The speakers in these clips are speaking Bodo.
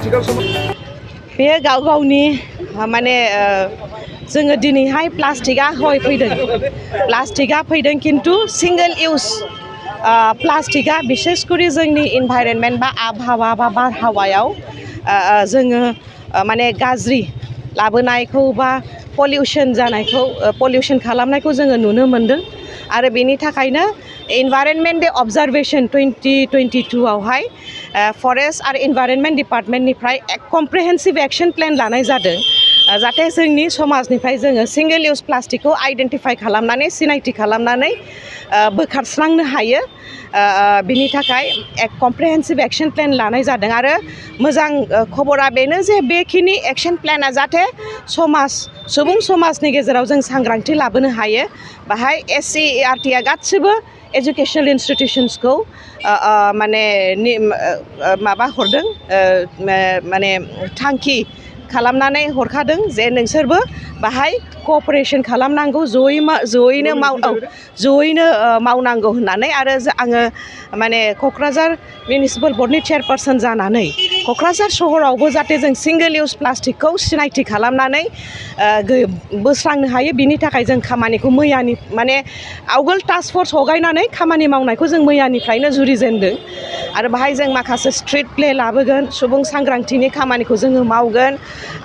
बे गाव गावनि माने जोङो दिनैहाय प्लास्टिकआ हय फैदों खिन्थु सिंगल इउज प्लास्टिकआ बिसेसकरि जोंनि इनभाइरनमेन्ट बा आबहावा बा बारहावायाव जोङो माने गाज्रि लाबोनायखौ बा पलिउसन खालामनायखौ जोङो नुनो मोनदों आरो बेनि थाखायनो इनभाइरनमेन्ट डे अबजारभेशन 2022 आवहाय फरेस्ट आरो इनभाइरनमेन्ट डिपार्टमेन्टनिफ्राय कमप्रिहेन्सिभ एक्शन प्लेन लानाय जादों जाहाथे जोंनि समाजनिफ्राय जोङो सिंगल इउज प्लास्टिकखौ आइडेन्टिफाइ खालामनानै सिनायथि खालामनानै बोखारस्रांनो हायो बिनि थाखाय कमप्रिहेन्सिभ एक्शन प्लेन लानाय जादों आरो मोजां खबरा बेनो जे बेखिनि एक्शन प्लेना जाहाथे सुबुं समाजनि गेजेराव जों सांग्रांथि लाबोनो हायो बाहाय SCERTआ गासिबो एजुकेशनेल इन्स्टिटिउसन्सखौ माने माबा हरदों माने थांखि खालामनानै हरखादों जे नोंसोरबो बाहाय कअपारेशन खालामनांगौ जयैनो मावनांगौ होननानै आरो आङो माने क'क्राझार मिउनिसिपाल बर्डनि चेयारपारसन जानानै क'क्राझार सहरावबो जाहाथे जों सिंगल इउज प्लास्टिकखौ सिनायथि खालामनानै बोस्रांनो हायो बिनि थाखाय जों खामानिखौ मैयानि माने आवगोल टास्क फर्स हगायनानै खामानि मावनायखौ जों मैयानिफ्रायनो जुरिजेनदों आरो बाहाय जों माखासे स्ट्रिट प्ले लाबोगोन सुबुं सांग्रांथिनि खामानिखौ जोङो मावगोन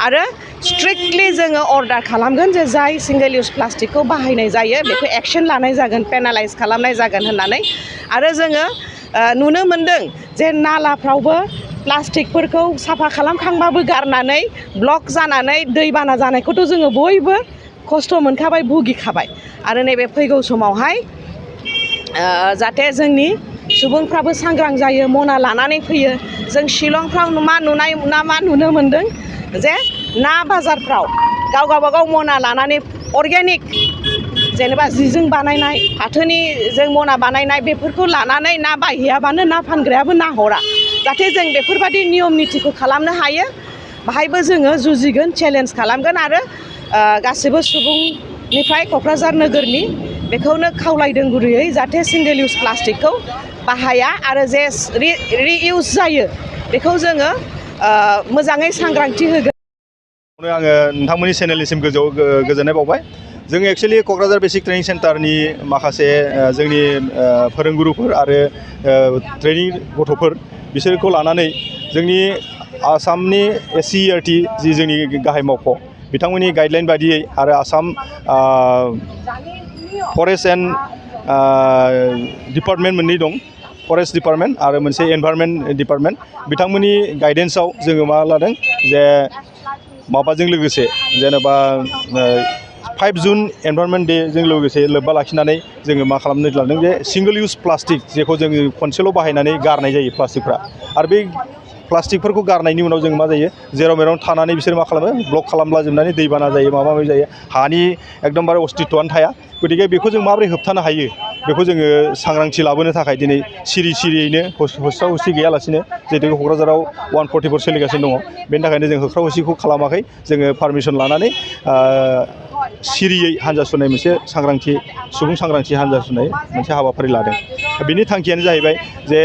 आरो स्ट्रिक्टलि जोङो अर्डार खालामगोन जे जाय सिंगल इउज प्लास्टिकखौ बाहायनाय जायो बेखौ एक्शन लानाय जागोन पेनालाइज खालामनाय जागोन होननानै आरो जोङो नुनो मोनदों जे नालाफ्रावबो प्लास्टिकफोरखौ साफा खालामखांबाबो गारनानै ब्लक जानानै दैबाना जानायखौथ' जोङो बयबो खस्थ' मोनखाबाय भुगिखाबाय आरो नैबे फैगौ समावहाय जाहाथे जोंनि सुबुंफ्राबो सांग्रां जायो मना लानानै फैयो जों शिलंफ्राव मा नुनो मोनदों जे ना बाजारफ्राव गावबागाव मना लानानै अर्गेनिक जेनेबा जिजों बानायनाय फाथोनि जों मना बानायनाय बेफोरखौ लानानै ना बायहैयाबानो ना फानग्रायाबो ना हरा जाहाथे जों बेफोरबायदि नियम नितिखौ खालामनो हायो बाहायबो जोङो जुजिगोन चेलेन्ज खालामगोन आरो गासिबो सुबुंनिफ्राय क'क्राझार नोगोरनि बेखौनो खावलायदों गुरैयै जाहाथे सिंगल इउज प्लास्टिकखौ बाहाया आरो जे रिइउज जायो बेखौ जोङो मोजाङै सांग्रांथि होगोन आङो नोंथांमोननि चेनेलनिसिम गोजोननाय बावबाय जों एक्चुअलि क'क्राझार बेसिक ट्रेनिं सेन्टारनि माखासे जोंनि फोरोंगुरुफोर आरो ट्रेनिं गथ'फोर बिसोरखौ लानानै जोंनि आसामनि SCERT जि जोंनि गाहाय मावख' बिथांमोननि गाइडलाइन बादियै आरो आसाम फरेस्ट एन्ड डिपार्टमेन्ट मोननै दं फरेस्ट डिपार्टमेन्ट आरो मोनसे एनभाइरनमेन्ट डिपार्टमेन्ट बिथांमोननि गाइडेन्सआव जोङो मा लादों जे माबाजों लोगोसे जेनेबा 5 जुन एनभाइरनमेन्ट डे जों लोगोसे लोब्बा लाखिनानै जोङो मा खालामनो लादों जे सिंगल इउज प्लास्टिक जेखौ जोङो खनसेल' बाहायनानै गारनाय जायो प्लास्टिकफ्रा आरो बे प्लास्टिकफोरखौ गारनायनि उनाव जों मा जायो जेराव मेराव थानानै बिसोर मा खालामो ब्लक खालामला जोबनानै दैबाना जायो माबा माबि जायो हानि एकदमबारे अस्तित्वआनो थाया गतिके बेखौ जों माबोरै होबथानो हायो बेखौ जोङो सांग्रांथि लाबोनो थाखाय दिनै सिरियैनो होस्राव होसि गैयालासिनो जिहेतु क'क्राझाराव 144 सोलिगासिनो दङ बेनि थाखायनो जों होख्राव होसिखौ खालामाखै जोङो पारमिसन लानानै सिरियै हान्जा सुनाय मोनसे सुबुं सांग्रांथि हान्जा सुनाय मोनसे हाबाफारि लादों बिनि थांखियानो जाहैबाय जे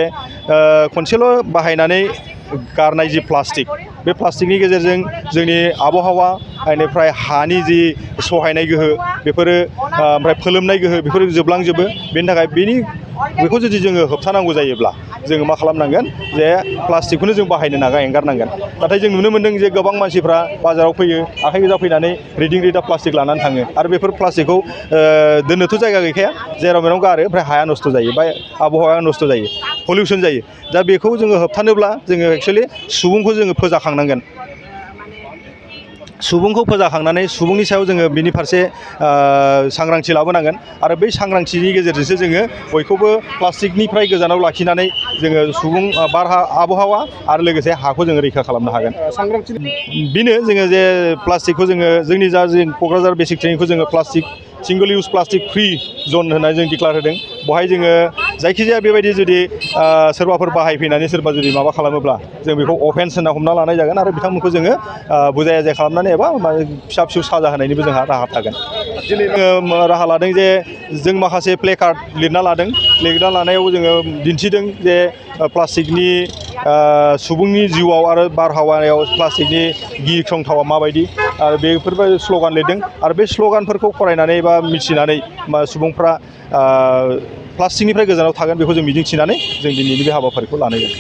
खनसेल' बाहायनानै गारनाय जि प्लास्टिक बे प्लास्टिकनि गेजेरजों जोंनि आबहावा बेनिफ्राय हानि जि सहायनाय गोहो बेफोरो ओमफ्राय फोलोमनाय गोहो बेफोरो जोबलांजोबो बेनि थाखाय बेखौ जुदि जोङो होबथानांगौ जायोब्ला जोङो मा खालामनांगोन जे प्लास्टिकखौनो जों बाहायनो एंगारनांगोन नाथाय जों नुनो मोन्दों जे गोबां मानसिफ्रा बाजाराव फैयो आखाइ गोजा फैनानै रिदिं रिदा प्लास्टिक लानानै थाङो आरो बेफोर प्लास्टिकखौ दोननोथ' जायगा गैखाया जेराव मेराव गारो ओमफ्राय हाया नस्थ' जायो बा आबहावाया नस्थ' जायो पलिउसन जायो दा बेखौ जोङो होबथानोब्ला जोङो एक्चुअलि सुबुंखौ जोङो फोजाखांनांगोन सुबुंखौ फोजाखांनानै सुबुंनि सायाव जोङो बिनि फारसे सांग्रांथि लाबोनांगोन आरो बै सांग्रांथिनि गेजेरजोंसो जोङो बयखौबो प्लास्टिकनिफ्राय गोजानाव लाखिनानै जोङो सुबुं आबहावा आरो लोगोसे हाखौ जोङो रैखा खालामनो हागोन बेनो जोङो जे प्लास्टिकखौ जोङो जोंनि जा जों क'क्राझार बेसिक ट्रेनिंखौ जोङो सिंगल इउज प्लास्टिक फ्रि जन होननानै जों डिक्लेयार होदों बेवहाय जोङो जायखिजाया बेबायदि जुदि सोरबाफोर बाहायफैनानै सोरबा जुदि माबा खालामोब्ला जों बेखौ अफेन्स होनना हमना लानाय जागोन आरो बिथांमोनखौ जोङो बुजाय आजाय खालामनानै एबा फिसा फिसौ साजा होनायनिबो जोंहा राहा थागोन दिनै जोङो राहा लादों जे जों माखासे प्ले कार्ड लिरना लानायाव जोङो दिन्थिदों जे प्लास्टिकनि सुबुंनि जिउआव आरो बारहावायाव प्लास्टिकनि गिख्रंथावा माबायदि आरो बेफोरबायदि स्ल'गान लिरदों आरो बे स्ल'गानफोरखौ फरायनानै बा मिथिनानै सुबुंफ्रा प्लास्टिकनिफ्राय गोजानाव थागोन बेखौ जों मिजिंथिनानै जों दिनैनि बे हाबाफारिखौ लानाय जादों।